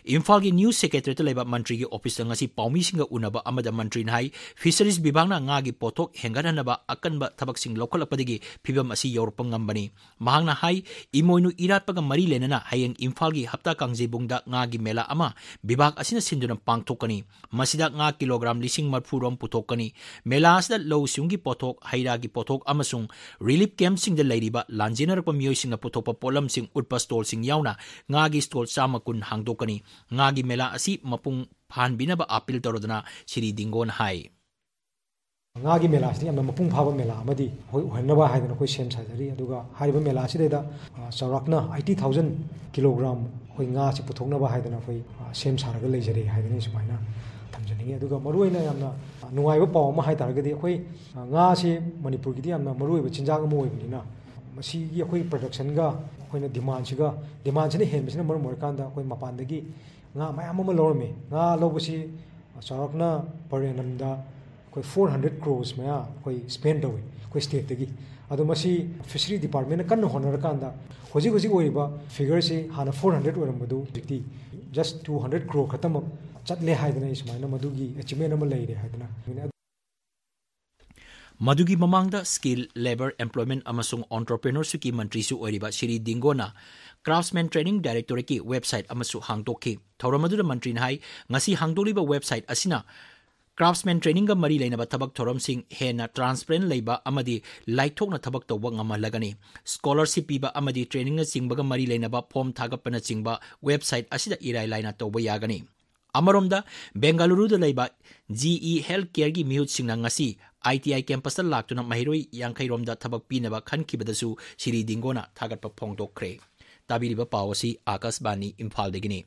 ꯏꯝꯐꯥꯜꯒꯤ ꯅ꯭ꯌꯨ ꯁꯦꯀ꯭ꯔꯦꯇꯔꯤꯌꯦꯠꯇ ꯂꯩꯕ ꯃꯟꯇ꯭ꯔꯤꯒꯤ ꯑꯣꯐꯤꯁꯇ ꯉꯁꯤ ꯄꯥꯎꯃꯤꯁꯤꯡꯒ ꯎꯅꯕ ꯑꯃꯗ ꯃꯟꯇ꯭ꯔꯤꯅ ꯍꯥꯏ, ꯐꯤꯁꯔꯤꯁ ꯕꯤꯚꯥꯒꯅ ꯉꯥꯒꯤ ꯄꯣꯠꯊꯣꯛ ꯍꯦꯟꯒꯠꯍꯟꯅꯕ ꯑꯀꯟꯕ ꯊꯕꯛꯁꯤꯡ ꯂꯧꯈꯠꯂꯛꯄꯗꯒꯤ ꯐꯤꯕꯝ ꯑꯁꯤ ꯌꯧꯔꯛꯄ ꯉꯝꯕꯅꯤ꯫ ꯃꯍꯥꯛꯅ ꯍꯥꯏ, ꯏꯃꯣꯏꯅꯨ ꯏꯔꯥꯠꯄꯒ ꯃꯔꯤ ꯂꯩꯅꯅ ꯍꯌꯦꯡ ꯏꯝꯐꯥꯜꯒꯤ ꯍꯞꯇꯥ ꯀꯥꯡꯖꯩꯕꯨꯡꯗ ꯉꯥꯒꯤ ꯃꯦꯂꯥ ꯑꯃ ꯕꯤꯚꯥꯒ ꯑꯁꯤꯅ ꯁꯤꯟꯗꯨꯅ ꯄꯥꯡꯊꯣꯛꯀꯅꯤ꯫ ꯃꯁꯤꯗ ꯉꯥ ꯀꯤꯂꯣꯒ꯭ꯔꯥꯝ ꯂꯤꯁꯤꯡ ꯃꯔꯤꯐꯨ ꯔꯣꯝ ꯄꯨꯊꯣꯛꯀꯅꯤ꯫ ꯃꯦꯂꯥ ꯑꯁꯤꯗ ꯂꯧ ꯁꯤꯡꯎꯒꯤ ꯄꯣꯠꯊꯣꯛ, ꯍꯩ ꯔꯥꯒꯤ ꯄꯣꯠꯊꯣꯛ ꯑꯃꯁꯨꯡ relief camp ꯁꯤꯡꯗ ꯂꯩꯔꯤꯕ ꯂꯥꯟꯖꯦꯟꯅꯔꯛꯄ ꯃꯤꯑꯣꯏꯁꯤꯡꯅ ꯄꯨꯊꯣꯛꯄ ꯄꯣꯠꯂꯝꯁꯤꯡ ꯎꯠꯄ stall ꯁꯤꯡ ꯌꯥꯎꯅ ꯉꯥꯒꯤ stall ꯆꯥꯝꯃ ꯀꯨꯟ ꯍꯥꯡꯗꯣꯛꯀꯅꯤ꯫ ꯉꯥꯒꯤ ꯃꯦꯂꯥ ꯑꯁꯤ ꯃꯄꯨꯡ ꯐꯥꯍꯟꯕꯤꯅꯕ appeal ꯇꯧꯔꯗꯨꯅ ꯁꯤꯔꯤ ꯗꯤꯡꯒꯣꯅ ꯍꯥꯏ꯫ ꯉꯥꯒꯤ ꯃꯦꯂꯥꯁꯤꯗꯤ ꯌꯥꯝꯅ ꯃꯄꯨꯡ ꯐꯥꯕ ꯃꯦꯂꯥ ꯑꯃꯗꯤ ꯑꯩꯈꯣꯏ ꯑꯣꯏꯍꯟꯅꯕ ꯍꯥꯏꯗꯅ ꯑꯩꯈꯣꯏ ꯁꯦꯝ ꯁꯥꯖꯔꯤ꯫ ꯑꯗꯨꯒ ꯍꯥꯏꯔꯤꯕ ꯃꯦꯂꯥ ꯑꯁꯤꯗꯩꯗ, ꯑ, ꯆꯥꯎꯔꯥꯛꯅ eighty thousand kilogram ꯑꯩꯈꯣꯏ ꯉꯥꯁꯤ ꯄꯨꯊꯣꯛꯅꯕ ꯍꯥꯏꯗꯅ ꯑꯩꯈꯣꯏ, ꯑ, ꯁꯦꯝ ꯁꯥꯔꯒ ꯂꯩꯖꯔꯤ ꯍꯥꯏꯗꯅ ꯑꯩ ꯁꯨꯃꯥꯏꯅ ꯊꯝꯖꯅꯤꯡꯉꯤ꯫ ꯑꯗꯨꯒ ꯃꯔꯨꯑꯣꯏꯅ ꯌꯥꯝꯅ ꯅꯨꯡꯉꯥꯏꯕ ꯄꯥꯎ ꯑꯃ ꯍꯥꯏ ꯇꯥꯔꯒꯗꯤ, ꯑꯩꯈꯣꯏ, ꯑ, ꯉꯥꯁꯤ ꯃꯅꯤꯄꯨꯔꯒꯤꯗꯤ ꯌꯥꯝꯅ ꯃꯔꯨꯑꯣꯏꯕ ꯆꯤꯟꯖꯥꯛ ꯑꯃ ꯑꯣꯏꯕꯅꯤꯅ, ꯃꯁꯤꯒꯤ ꯑꯩꯈꯣꯏ production ꯒ ꯑꯩꯈꯣꯏꯅ demand ꯁꯤꯒ, demand ꯁꯤꯅ ꯍꯦꯟꯕꯁꯤꯅ ꯃꯔꯝ ꯑꯣꯏꯔꯀꯥꯟꯗ ꯑꯩꯈꯣꯏ ꯃꯄꯥꯟꯗꯒꯤ ꯉꯥ ꯃꯌꯥꯝ ꯑꯃ ꯂꯧꯔꯝꯃꯤ꯫ ꯉꯥ ꯂꯧꯕꯁꯤ ꯆꯥꯎꯔꯥꯛꯅ per annum ꯗ ꯑꯩꯈꯣꯏ four hundred crores ꯃꯌꯥ ꯑꯩꯈꯣꯏ spend ꯇꯧꯏ ꯑꯩꯈꯣꯏ state ꯇꯒꯤ꯫ ꯑꯗꯣ ꯃꯁꯤ fishery department ꯅ ꯀꯟꯅ ꯍꯣꯠꯅꯔꯀꯥꯟꯗ ꯍꯧꯖꯤꯛ ꯍꯧꯖꯤꯛ ꯑꯣꯏꯔꯤꯕ figure ꯁꯤ ꯍꯥꯟꯅ four hundred ꯑꯣꯏꯔꯝꯕꯗꯨ ꯍꯧꯖꯤꯛꯇꯤ just two hundred crore ꯈꯛꯇꯃꯛ ꯆꯠꯂꯦ ꯍꯥꯏꯗꯅ ꯑꯩ ꯁꯨꯃꯥꯏꯅ ꯃꯗꯨꯒꯤ achievement ꯑꯃ ꯂꯩꯔꯦ ꯍꯥꯏꯗꯅ꯫ ꯃꯗꯨꯒꯤ ꯃꯃꯥꯡꯗ Skill, Labour, Employment ꯑꯃꯁꯨꯡ Entrepreneurship ꯀꯤ ꯃꯟꯇ꯭ꯔꯤꯁꯨ ꯑꯣꯏꯔꯤꯕ ꯁꯤꯔꯤ ꯗꯤꯡꯒꯣꯅ Craftsman Training Directorate ꯀꯤ website ꯑꯃꯁꯨ ꯍꯥꯡꯗꯣꯛꯈꯤ꯫ ꯊꯧꯔꯝ ꯑꯗꯨꯗ ꯃꯟꯇ꯭ꯔꯤꯅ ꯍꯥꯏ, ꯉꯁꯤ ꯍꯥꯡꯗꯣꯛꯂꯤꯕ website ꯑꯁꯤꯅ Craftsman Training ꯒ ꯃꯔꯤ ꯂꯩꯅꯕ ꯊꯕꯛ ꯊꯧꯔꯝꯁꯤꯡ ꯍꯦꯟꯅ transparent ꯂꯩꯕ ꯑꯃꯗꯤ ꯂꯥꯏꯊꯣꯛꯅ ꯊꯕꯛ ꯇꯧꯕ ꯉꯝꯍꯜꯂꯒꯅꯤ꯫ Scholarship ꯄꯤꯕ ꯑꯃꯗꯤ training ꯅꯆꯤꯡꯕꯒ ꯃꯔꯤ ꯂꯩꯅꯕ form ꯊꯥꯒꯠꯄꯅꯆꯤꯡꯕ website ꯑꯁꯤꯗ ꯏꯔꯥꯏ ꯂꯥꯏꯅ ꯇꯧꯕ ꯌꯥꯒꯅꯤ꯫ ꯑꯃꯔꯣꯝꯗ, ꯕꯦꯡꯒꯂꯨꯔꯨꯗ ꯂꯩꯕ GE Healthcare ꯒꯤ ꯃꯤꯍꯨꯠꯁꯤꯡꯅ ꯉꯁꯤ ITI campus ꯇ ꯂꯥꯛꯇꯨꯅ ꯃꯍꯩꯔꯣꯏ ꯌꯥꯡꯈꯩ ꯔꯣꯝꯗ ꯊꯕꯛ ꯄꯤꯅꯕ ꯈꯟꯈꯤꯕꯗꯁꯨ ꯁꯤꯔꯤ ꯗꯤꯡꯒꯣꯅ ꯊꯥꯒꯠꯄ ꯐꯣꯡꯗꯣꯛꯈ꯭ꯔꯦ꯫ ꯇꯥꯕꯤꯔꯤꯕ ꯄꯥꯎ ꯑꯁꯤ ꯑꯥꯀꯥꯁꯕꯥꯅꯤ ꯏꯝꯐꯥꯜꯗꯒꯤꯅꯤ꯫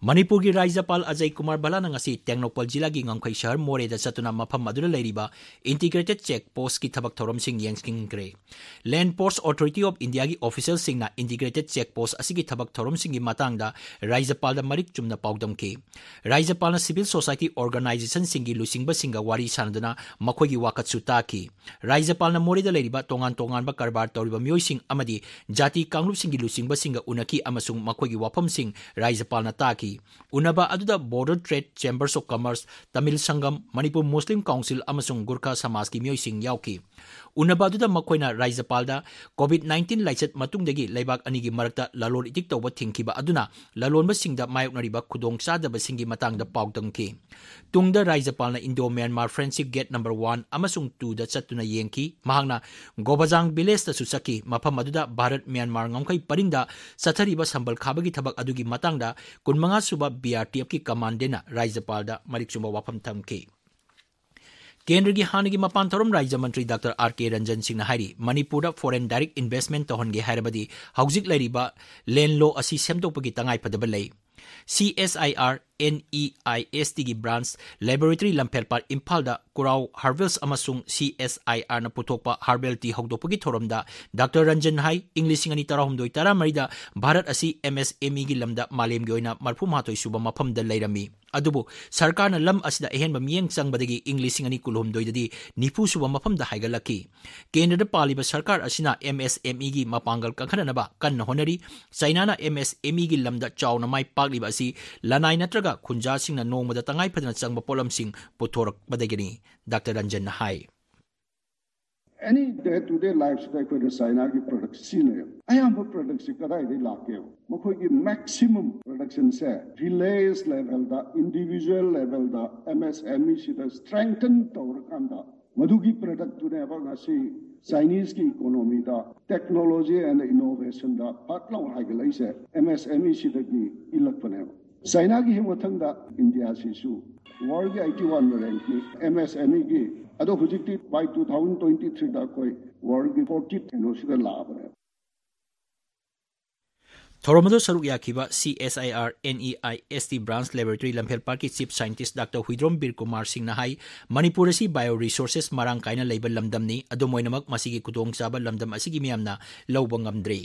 ꯃꯅꯤꯄꯨꯔꯒꯤ ꯔꯥꯖ꯭ꯌꯄꯥꯜ ꯑꯖꯌ ꯀꯨꯃꯥꯔ ꯚꯜꯂꯥꯅ ꯉꯁꯤ ꯇꯦꯡꯅꯧꯄꯜ ꯖꯤꯂꯥꯒꯤ ꯉꯝꯈꯩ ꯁꯍꯔ ꯃꯣꯔꯦꯗ ꯆꯠꯇꯨꯅ ꯃꯐꯝ ꯑꯗꯨꯗ ꯂꯩꯔꯤꯕ Integrated Check Post ꯀꯤ ꯊꯕꯛ ꯊꯧꯔꯝꯁꯤꯡ ꯌꯦꯡꯁꯤꯟꯈ꯭ꯔꯦ꯫ Land Post Authority of India ꯒꯤ official ꯁꯤꯡꯅ Integrated Check Post ꯑꯁꯤꯒꯤ ꯊꯕꯛ ꯊꯧꯔꯝꯁꯤꯡꯒꯤ ꯃꯇꯥꯡꯗ ꯔꯥꯖ꯭ꯌꯄꯥꯜꯗ ꯃꯔꯤꯛ ꯆꯨꯝꯅ ꯄꯥꯎꯗꯝꯈꯤ꯫ ꯔꯥꯖ꯭ꯌꯄꯥꯜꯅ civil society organization ꯁꯤꯡꯒꯤ ꯂꯨꯆꯤꯡꯕꯁꯤꯡꯒ ꯋꯥꯔꯤ ꯁꯥꯅꯗꯨꯅ ꯃꯈꯣꯏꯒꯤ ꯋꯥꯀꯠꯁꯨ ꯇꯥꯈꯤ꯫ ꯔꯥꯖ꯭ꯌꯄꯥꯜꯅ ꯃꯣꯔꯦꯗ ꯂꯩꯔꯤꯕ ꯇꯣꯉꯥꯟ ꯇꯣꯉꯥꯟꯕ ꯀꯔꯕꯥꯔ ꯇꯧꯔꯤꯕ ꯃꯤꯑꯣꯏꯁꯤꯡ ꯑꯃꯗꯤ ꯖꯥꯇꯤ ꯀꯥꯡꯂꯨꯞꯁꯤꯡꯒꯤ ꯂꯨꯆꯤꯡꯕꯁꯤꯡꯒ ꯎꯅꯈꯤ ꯑꯃꯁꯨꯡ ꯃꯈꯣꯏꯒꯤ ꯋꯥꯐꯝꯁꯤꯡ ꯔꯥꯖ꯭ꯌꯄꯥꯜꯅ ꯇꯥꯈꯤ꯫ ꯎꯅꯕ ꯑꯗꯨꯗ Border Trade, Chambers of Commerce, Tamil Sangam, Manipur Muslim Council ꯑꯃꯁꯨꯡ ꯒꯨꯔꯈꯥ ꯁꯃꯥꯖꯀꯤ ꯃꯤꯑꯣꯏꯁꯤꯡ ꯌꯥꯎꯈꯤ꯫ ꯎꯅꯕ ꯑꯗꯨꯗ ꯃꯈꯣꯏꯅ ꯔꯥꯖ꯭ꯌꯄꯥꯜꯗ COVID nineteen ꯂꯥꯏꯆꯠ ꯃꯇꯨꯡꯗꯒꯤ ꯂꯩꯕꯥꯛ ꯑꯅꯤꯒꯤ ꯃꯔꯛꯇ ꯂꯂꯣꯟ ꯏꯇꯤꯛ ꯇꯧꯕ ꯊꯤꯡꯈꯤꯕ ꯑꯗꯨꯅ ꯂꯂꯣꯟꯕꯁꯤꯡꯗ ꯃꯥꯌꯣꯛꯅꯔꯤꯕ ꯈꯨꯗꯣꯡꯆꯥꯗꯕꯁꯤꯡꯒꯤ ꯃꯇꯥꯡꯗ ꯄꯥꯎ ꯇꯝꯈꯤ꯫ ꯇꯨꯡꯗ ꯔꯥꯖ꯭ꯌꯄꯥꯜꯅ Indo-Myanmar Friendship Gate number one ꯑꯃꯁꯨꯡ two ꯗ ꯆꯠꯇꯨꯅ ꯌꯦꯡꯈꯤ꯫ ꯃꯍꯥꯛꯅ ꯒꯣꯕꯥꯖꯥꯡ ꯚꯤꯂꯦꯖꯇꯁꯨ ꯆꯠꯈꯤ, ꯃꯐꯝ ꯑꯗꯨꯗ ꯚꯥꯔꯠ ꯃ꯭ꯌꯥꯟꯃꯥꯔ ꯉꯝꯈꯩ ꯄꯔꯤꯡꯗ ꯆꯠꯊꯔꯤꯕ ꯁꯝꯕꯜ ꯈꯥꯕꯒꯤ ꯊꯕꯛ ꯑꯗꯨꯒꯤ ꯃꯇꯥꯡꯗ ꯀꯨꯟꯃꯉꯥ ꯁꯨꯕ BRTFꯀꯤ ꯀꯃꯥꯟꯗꯦꯟꯅ ꯔꯥꯖ꯭ꯌꯄꯥꯜꯗ ꯃꯔꯤꯛ ꯆꯨꯝꯕ ꯋꯥꯐꯝ ꯊꯝꯈꯤ꯫ ꯀꯦꯟꯗ꯭ꯔꯒꯤ ꯍꯥꯟꯅꯒꯤ ꯃꯄꯥꯟ ꯊꯧꯔꯝ ꯔꯥꯖ꯭ꯌ ꯃꯟꯇ꯭ꯔꯤ ꯗꯥꯛꯇꯔ R K Ranjan ꯁꯤꯡꯅ ꯍꯥꯏꯔꯤ, ꯃꯅꯤꯄꯨꯔꯗ foreign direct investment ꯇꯧꯍꯟꯒꯦ ꯍꯥꯏꯔꯕꯗꯤ ꯍꯧꯖꯤꯛ ꯂꯩꯔꯤꯕ land law ꯑꯁꯤ ꯁꯦꯝꯗꯣꯛꯄꯒꯤ ꯇꯉꯥꯏꯐꯗꯕ ꯂꯩ꯫ CSIR NEISTꯒꯤ branch laboratory ꯂꯝꯐꯦꯜꯄꯥꯠ ꯏꯝꯐꯥꯜꯗ ꯀꯨꯔꯥꯎ Herbals ꯑꯃꯁꯨꯡ CSIRꯅ ꯄꯨꯊꯣꯛꯄ herbal tea ꯍꯧꯗꯣꯛꯄꯒꯤ ꯊꯧꯔꯝꯗ ꯗꯥꯛꯇꯔ ꯔꯟꯖꯟ ꯍꯥꯏ, ꯏꯪ ꯂꯤꯁꯤꯡ ꯑꯅꯤ ꯇꯔꯥꯍꯨꯝꯗꯣꯏ ꯇꯔꯥꯃꯔꯤꯗ ꯚꯥꯔꯠ ꯑꯁꯤ MSMEꯒꯤ ꯂꯝꯗ ꯃꯥꯂꯦꯝꯒꯤ ꯑꯣꯏꯅ ꯃꯔꯐꯨ ꯃꯉꯥ ꯁꯨꯕ ꯃꯐꯝꯗ ꯂꯩꯔꯝꯃꯤ꯫ ꯑꯗꯨꯕꯨ ꯁꯔꯀꯥꯔꯅ ꯂꯝ ꯑꯁꯤꯗ ꯑꯍꯦꯟꯕ ꯃꯤꯠꯌꯦꯡ ꯆꯪꯕꯗꯒꯤ ꯏꯪ ꯂꯤꯁꯤꯡ ꯑꯅꯤ ꯀꯨꯟꯍꯨꯝꯗꯣꯏꯗꯗꯤ ꯅꯤꯐꯨ ꯁꯨꯕ ꯃꯐꯝꯗ ꯍꯥꯏꯒꯠꯂꯛꯈꯤ꯫ ꯀꯦꯟꯗ꯭ꯔꯗ ꯄꯥꯜꯂꯤꯕ ꯁꯔꯀꯥꯔ ꯑꯁꯤꯅ MSMEꯒꯤ ꯃꯄꯥꯡꯒꯜ ꯀꯟꯈꯠꯅꯅꯕ ꯀꯟꯅ ꯍꯣꯠꯅꯔꯤ꯫ ꯆꯥꯏꯅꯥꯅ MSMEꯒꯤ ꯂꯝꯗ ꯆꯥꯎꯅ ꯃꯥꯏ ꯄꯥꯛꯂꯤꯕ ꯑꯁꯤ ꯂꯅꯥꯏ ꯅꯠꯇ꯭ꯔꯒ ꯈꯨꯟꯖꯥꯁꯤꯡꯅ ꯅꯣꯡꯃꯗ ꯇꯉꯥꯏ ꯐꯗꯅ ꯆꯪꯕ ꯄꯣꯠꯂꯝꯁꯤꯡ ꯄꯨꯊꯣꯔꯛꯄꯗꯒꯤꯅꯤ꯫ ꯗꯥꯛꯇꯔ ꯔꯟꯖꯟꯅ ꯍꯥꯏ꯫ Any day to day lifeꯁꯤꯗ ꯑꯩꯈꯣꯏꯅ ꯆꯥꯏꯅꯥꯒꯤ product ꯁꯤꯖꯤꯟꯅꯩ꯫ ꯑꯌꯥꯝꯕ productꯁꯤ ꯀꯗꯥꯏꯗꯒꯤ ꯂꯥꯛꯀꯦꯕ? ꯃꯈꯣꯏꯒꯤ maximum productionꯁꯦ village levelꯗ, individual levelꯗ, MSMEꯁꯤꯗ strengthen ꯇꯧꯔꯀꯥꯟꯗ ꯃꯗꯨꯒꯤ productꯇꯨꯅꯦꯕ ꯉꯁꯤ Chineseꯀꯤ economyꯗ technology and innovationꯗ ꯐꯠ ꯂꯥꯎ ꯍꯥꯏꯒꯠꯂꯛꯏꯁꯦ MSMEꯁꯤꯗꯒꯤ ꯏꯜꯂꯛꯄꯅꯦꯕ꯫ ꯆꯥꯏꯅꯥꯒꯤ ꯍꯦꯛ ꯃꯊꯪꯗ ꯏꯟꯗꯤꯌꯥꯁꯤꯁꯨ worldꯒꯤ eighty one rankꯅꯤ꯫ MSMEꯒꯤ ꯑꯗꯣ ꯍꯧꯖꯤꯛꯇꯤ by two thousand twenty threeꯗ ꯑꯩꯈꯣꯏ worldꯒꯤ forty ꯀꯩꯅꯣꯁꯤꯗ ꯂꯥꯛꯑꯕꯅꯦ꯫ ꯊꯧꯔꯝ ꯑꯗꯨ ꯁꯔꯨꯛ ꯌꯥꯈꯤꯕ CSIR NEIST branch laboratory ꯂꯝꯐꯦꯜꯄꯥꯠꯀꯤ chief scientist doctor Huidrom Bir Kumar ꯁꯤꯡꯅ ꯍꯥꯏ, ꯃꯅꯤꯄꯨꯔ ꯑꯁꯤ bio resources ꯃꯔꯥꯡ ꯀꯥꯏꯅ ꯂꯩꯕ ꯂꯝꯗꯝꯅꯤ꯫ ꯑꯗꯨꯝ ꯑꯣꯏꯅꯃꯛ ꯃꯁꯤꯒꯤ ꯈꯨꯗꯣꯡꯆꯥꯕ ꯂꯝꯗꯝ ꯑꯁꯤꯒꯤ ꯃꯤꯌꯥꯝꯅ ꯂꯧꯕ ꯉꯝꯗ꯭ꯔꯤ꯫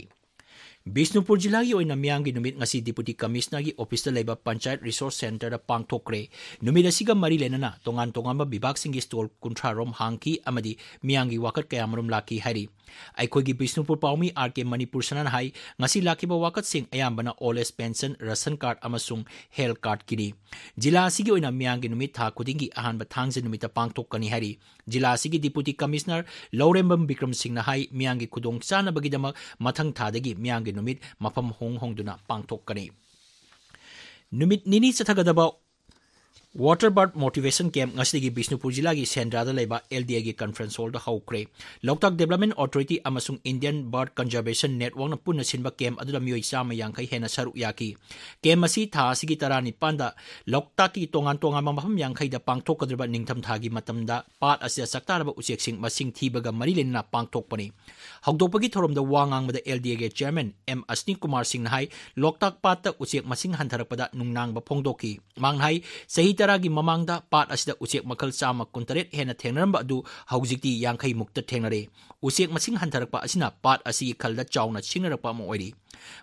ꯕꯤꯁꯅꯨꯄꯨꯔ ꯖꯤꯂꯥꯒꯤ ꯑꯣꯏꯅ ꯃꯤꯌꯥꯝꯒꯤ ꯅꯨꯃꯤꯠ ꯉꯁꯤ Deputy Commissionerꯒꯤ officeꯇ ꯂꯩꯕ Panchayat Resource Centreꯗ ꯄꯥꯡꯊꯣꯛꯈ꯭ꯔꯦ꯫ ꯅꯨꯃꯤꯠ ꯑꯁꯤꯒ ꯃꯔꯤ ꯂꯩꯅꯅ ꯇꯣꯉꯥꯟ ꯇꯣꯉꯥꯟꯕ ꯕꯤꯚꯥꯒꯁꯤꯡꯒꯤ stall ꯀꯨꯟꯊ꯭ꯔꯥ ꯔꯣꯝ ꯍꯥꯡꯈꯤ ꯑꯃꯗꯤ ꯃꯤꯌꯥꯝꯒꯤ ꯋꯥꯀꯠ ꯀꯌꯥꯃꯔꯨꯝ ꯂꯥꯛꯈꯤ ꯍꯥꯏꯔꯤ꯫ ꯑꯩꯈꯣꯏꯒꯤ ꯕꯤꯁꯅꯨꯄꯨꯔ ꯄꯥꯎꯃꯤ R K ꯃꯅꯤꯄꯨꯔ ꯁꯅꯥꯅ ꯍꯥꯏ, ꯉꯁꯤ ꯂꯥꯛꯈꯤꯕ ꯋꯥꯀꯠꯁꯤꯡ ꯑꯌꯥꯝꯕꯅ old age pension, ration card ꯑꯃꯁꯨꯡ health cardꯀꯤꯅꯤ꯫ ꯖꯤꯂꯥ ꯑꯁꯤꯒꯤ ꯑꯣꯏꯅ ꯃꯤꯌꯥꯝꯒꯤ ꯅꯨꯃꯤꯠ ꯊꯥ ꯈꯨꯗꯤꯡꯒꯤ ꯑꯍꯥꯟꯕ ꯊꯥꯡꯖ ꯅꯨꯃꯤꯠꯇ ꯄꯥꯡꯊꯣꯛꯀꯅꯤ ꯍꯥꯏꯔꯤ꯫ ꯖꯤꯂꯥ ꯑꯁꯤꯒꯤ Deputy Commissioner ꯂꯧꯔꯦꯝꯕꯝ ꯕꯤꯀ꯭ꯔꯝ ꯁꯤꯡꯅ ꯍꯥꯏ, ꯃꯤꯌꯥꯝꯒꯤ ꯈꯨꯗꯣꯡꯆꯥꯅꯕꯒꯤꯗꯃꯛ ꯃꯊꯪ ꯊꯥꯗꯒꯤ ꯃꯤꯌꯥꯝꯒꯤ ꯅꯨꯃꯤꯠ ꯃꯐꯝ ꯍꯣꯡ ꯍꯣꯡꯗꯨꯅ ꯄꯥꯡꯊꯣꯛꯀꯅꯤ꯫ ꯅꯨꯃꯤꯠ ꯅꯤꯅꯤ ꯆꯠꯊꯒꯗꯕ Water Birth Motivation Camp ꯉꯁꯤꯗꯒꯤ ꯕꯤꯁꯅꯨꯄꯨꯔ ꯖꯤꯂꯥꯒꯤ ꯁꯦꯟꯗ꯭ꯔꯥꯗ ꯂꯩꯕ LDAꯒꯤ conference hallꯗ ꯍꯧꯈ꯭ꯔꯦ꯫ Loktak Development Authority ꯑꯃꯁꯨꯡ Indian Bird Conservation Networkꯅ ꯄꯨꯟꯅ ꯁꯤꯟꯕ camp ꯑꯗꯨꯗ ꯃꯤꯑꯣꯏ ꯆꯥꯝꯃ ꯌꯥꯡꯈꯩ ꯍꯦꯟꯅ ꯁꯔꯨꯛ ꯌꯥꯈꯤ꯫ Camp ꯑꯁꯤ ꯊꯥ ꯑꯁꯤꯒꯤ ꯇꯔꯥꯅꯤꯄꯥꯟꯗ ꯂꯣꯛꯇꯥꯛꯀꯤ ꯇꯣꯉꯥꯟ ꯇꯣꯉꯥꯟꯕ ꯃꯐꯝ ꯌꯥꯡꯈꯩꯗ ꯄꯥꯡꯊꯣꯛꯀꯗꯧꯔꯤꯕ ꯅꯤꯡꯊꯝꯊꯥꯒꯤ ꯃꯇꯝꯗ ꯄꯥꯠ ꯑꯁꯤꯗ ꯆꯥꯛꯇꯥꯔꯕ ꯎꯆꯦꯛꯁꯤꯡ ꯃꯁꯤꯡ ꯊꯤꯕꯒ ꯃꯔꯤ ꯂꯩꯅꯅ ꯄꯥꯡꯊꯣꯛꯄꯅꯤ꯫ ꯍꯧꯗꯣꯛꯄꯒꯤ ꯊꯧꯔꯝꯗ ꯋꯥ ꯉꯥꯡꯕꯗ LDAꯒꯤ chairman M ꯑꯁꯅꯤ ꯀꯨꯃꯥꯔ ꯁꯤꯡꯅ ꯍꯥꯏ, ꯂꯣꯛꯇꯥꯛ ꯄꯥꯠꯇ ꯎꯆꯦꯛ ꯃꯁꯤꯡ ꯍꯟꯊꯔꯛꯄꯗ ꯅꯨꯡꯅꯥꯡꯕ ꯐꯣꯡꯗꯣꯛꯈꯤ꯫ ꯃꯍꯥꯛꯅ ꯍꯥꯏ, ꯆꯍꯤ ꯇꯔꯥꯒꯤ ꯃꯃꯥꯡꯗ ꯄꯥꯠ ꯑꯁꯤꯗ ꯎꯆꯦꯛ ꯃꯈꯜ ꯆꯥꯝꯃ ꯀꯨꯟꯇꯔꯦꯠ ꯍꯦꯟꯅ ꯊꯦꯡꯅꯔꯝꯕ ꯑꯗꯨ ꯍꯧꯖꯤꯛꯇꯤ ꯌꯥꯡꯈꯩ ꯃꯨꯛꯇ ꯊꯦꯡꯅꯔꯦ꯫ ꯎꯆꯦꯛ ꯃꯁꯤꯡ ꯍꯟꯊꯔꯛꯄ ꯑꯁꯤꯅ ꯄꯥꯠ ꯑꯁꯤꯒꯤ ꯈꯜꯗ ꯆꯥꯎꯅ ꯁꯤꯡꯅꯔꯛꯄ ꯑꯃ ꯑꯣꯏꯔꯤ꯫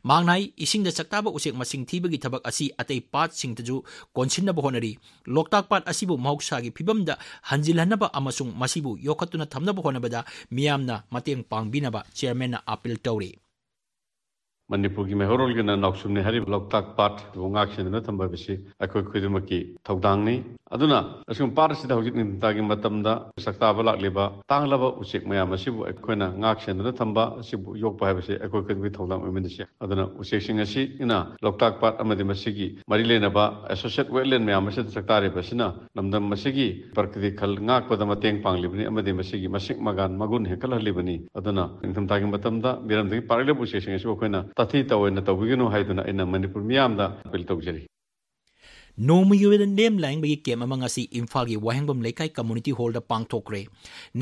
ꯃꯍꯥꯛꯅ ꯍꯥꯏ, ꯏꯁꯤꯡꯗ ꯆꯥꯛꯇꯥꯕ ꯎꯆꯦꯛ ꯃꯁꯤꯡ ꯊꯤꯕꯒꯤ ꯊꯕꯛ ꯑꯁꯤ ꯑꯇꯩ ꯄꯥꯠꯁꯤꯡꯗꯁꯨ ꯀꯣꯟꯁꯤꯟꯅꯕ ꯍꯣꯠꯅꯔꯤ꯫ ꯂꯣꯛꯇꯥꯛ ꯄꯥꯠ ꯑꯁꯤꯕꯨ ꯃꯍꯧꯁꯥꯒꯤ ꯐꯤꯕꯝꯗ ꯍꯟꯖꯤꯜꯍꯟꯅꯕ ꯑꯃꯁꯨꯡ ꯃꯁꯤꯕꯨ ꯌꯣꯛꯈꯠꯇꯨꯅ ꯊꯝꯅꯕ ꯍꯣꯠꯅꯕꯗ ꯃꯤꯌꯥꯝꯅ ꯃꯇꯦꯡ ꯄꯥꯡꯕꯤꯅꯕ chairmanꯅ appeal ꯇꯧꯔꯤ꯫ ꯃꯅꯤꯄꯨꯔꯒꯤ ꯃꯩꯍꯧꯔꯣꯜꯒꯤ ꯅꯅꯥꯎꯁꯨꯝꯅꯤ ꯍꯥꯏꯔꯤꯕ ꯂꯣꯛꯇꯥꯛ ꯄꯥꯠ ꯑꯁꯤꯕꯨ ꯉꯥꯛ ꯁꯦꯟꯗꯨꯅ ꯊꯝꯕ ꯍꯥꯏꯕꯁꯤ ꯑꯩꯈꯣꯏ ꯈꯨꯗꯤꯡꯃꯛꯀꯤ ꯊꯧꯗꯥꯡꯅꯤ꯫ ꯑꯗꯨꯅ ꯑꯁꯤꯒꯨꯝꯕ ꯄꯥꯠ ꯑꯁꯤꯗ ꯍꯧꯖꯤꯛ ꯅꯤꯡꯊꯝꯊꯥꯒꯤ ꯃꯇꯝꯗ ꯆꯥꯛꯇꯥꯕ ꯂꯥꯛꯂꯤꯕ ꯇꯥꯡꯂꯕ ꯎꯆꯦꯛ ꯃꯌꯥꯝ ꯑꯁꯤꯕꯨ ꯑꯩꯈꯣꯏꯅ ꯉꯥꯛ ꯁꯦꯟꯗꯨꯅ ꯊꯝꯕ ꯑꯁꯤꯕꯨ ꯌꯣꯛꯄ ꯍꯥꯏꯕꯁꯤ ꯑꯩꯈꯣꯏ ꯈꯨꯗꯤꯡꯃꯛꯀꯤ ꯊꯧꯗꯥꯡ ꯑꯣꯏꯃꯤꯟꯅꯁꯤ꯫ ꯑꯗꯨꯅ ꯎꯆꯦꯛꯁꯤꯡ ꯑꯁꯤꯅ ꯂꯣꯛꯇꯥꯛ ꯄꯥꯠ ꯑꯃꯗꯤ ꯃꯁꯤꯒꯤ ꯃꯔꯤ ꯂꯩꯅꯕ associate wetland ꯃꯌꯥꯝ ꯑꯁꯤꯗ ꯆꯥꯛꯇꯥꯔꯤꯕ ꯑꯁꯤꯅ ꯂꯝꯗꯝ ꯑꯁꯤꯒꯤ ꯄ꯭ꯔꯀ꯭ꯔꯤꯇꯤ ꯈꯜ ꯉꯥꯛꯄꯗ ꯃꯇꯦꯡ ꯄꯥꯡꯂꯤꯕꯅꯤ ꯑꯃꯗꯤ ꯃꯁꯤꯒꯤ ꯃꯁꯤꯡ ꯃꯒꯥꯟ ꯃꯒꯨꯟ ꯍꯦꯟꯒꯠꯍꯜꯂꯤꯕꯅꯤ꯫ ꯑꯗꯨꯅ ꯅꯤꯡꯊꯝꯊꯥꯒꯤ ꯃꯇꯝꯗ ꯃꯤꯔꯝꯗꯒꯤ ꯄꯥꯏꯔꯛꯂꯤꯕ ꯎꯆꯦꯛꯁꯤꯡ ꯑꯁꯤꯕꯨ ꯑꯩꯈꯣꯏꯅ ꯇꯥꯊꯤ ꯇꯥꯑꯣꯏꯅ ꯇꯧꯕꯤꯒꯅꯨ ꯍꯥꯏꯗꯨꯅ ꯑꯩꯅ ꯃꯅꯤꯄꯨꯔ ꯃꯤꯌꯥꯝꯗ appeal ꯇꯧꯖꯔꯤ꯫ ꯅꯣꯡꯃꯒꯤ ꯑꯣꯏꯕ ꯂꯦꯝ ꯂꯥꯏꯌꯦꯡꯕꯒꯤ camp ꯑꯃ ꯉꯁꯤ ꯏꯝꯐꯥꯜꯒꯤ ꯋꯥꯍꯦꯡꯕꯝ ꯂꯩꯀꯥꯏ community hallꯗ ꯄꯥꯡꯊꯣꯛꯈ꯭ꯔꯦ꯫